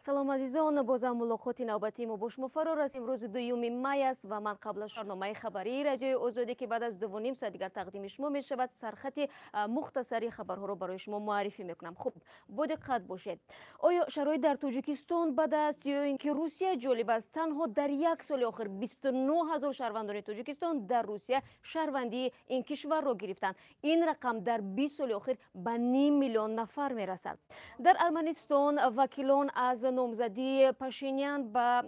Салом, азизон! Бозам мулоқоти навбатии мо бо шумо фаро раст. Имрӯзи 2 май аст ва ман қабл аз барномаи хабарии Радиои Озодӣ, ки баъд аз 2:30 соат дигар тақдими шумо мешавад, сархати мухтасари хабарҳоро барои шумо муаррифӣ мекунам. Хуб, бодиққат бошед. Оё шароит дар Тоҷикистон бад аст ё ин ки Русия ҷолиб аст? Танҳо дар як соли охир 29 000 шаҳрвандони Тоҷикистон дар Русия шаҳрвандии ин кишварро гирифтанд. Ин рақам дар 20 соли охир ба ним миллион нафар мерасад. Дар Арманистон вакилон аз номзадии Пашинян ба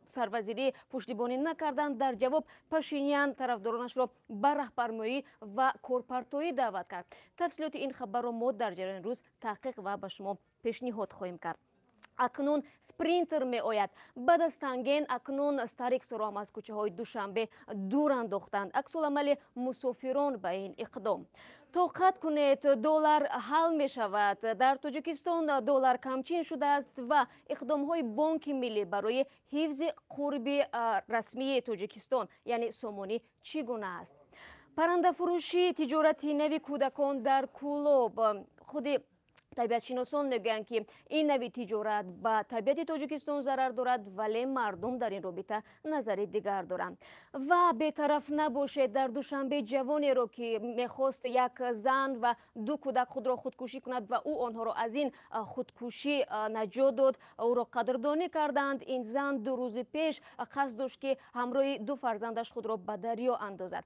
сарвазирӣ пуштибонӣ накарданд. Дар ҷавоб Пашинян тарафдоронашро ба раҳпармоӣ ва корпартоӣ даъват кард. Тафсилоти ин хабарро мо дар ҷараёни рӯз таҳқиқ ва ба шумо пешниҳод хоҳем кард. Акнун Спринтер меояд. Баъд аз Танген акнун Стариксро ҳам аз кӯчаҳои Душанбе дур андохтанд. Аксуламали мусофирон ба ин иқдом. Тоқат кунед, доллар ҳал мешавад. Дар Тоҷикистон доллар камчин шудааст ва иқдомҳои Бонки Миллӣ барои ҳифзи қурби расмии Тоҷикистон, яъне сомонӣ, чӣ гуна аст? Паррандафурӯшӣ, тиҷорати нави кӯдакон дар Кӯлоб. Худи табиатшиносон мегӯянд, ки ин нави тиҷорат ба табиати Тоҷикистон зарар дорад, вале мардум дар ин робита назари дигар доранд. Ва бетараф набошед: дар Душанбе ҷавонеро, ки мехост як зан ва ду кӯдак худро худкушӣ кунад ва ӯ онҳоро аз ин худкушӣ наҷот дод, ӯро қадрдонӣ карданд. Ин зан 2 рӯзи пеш қасд дошт, ки ҳамроҳи ду фарзандаш худро ба дарё андозад.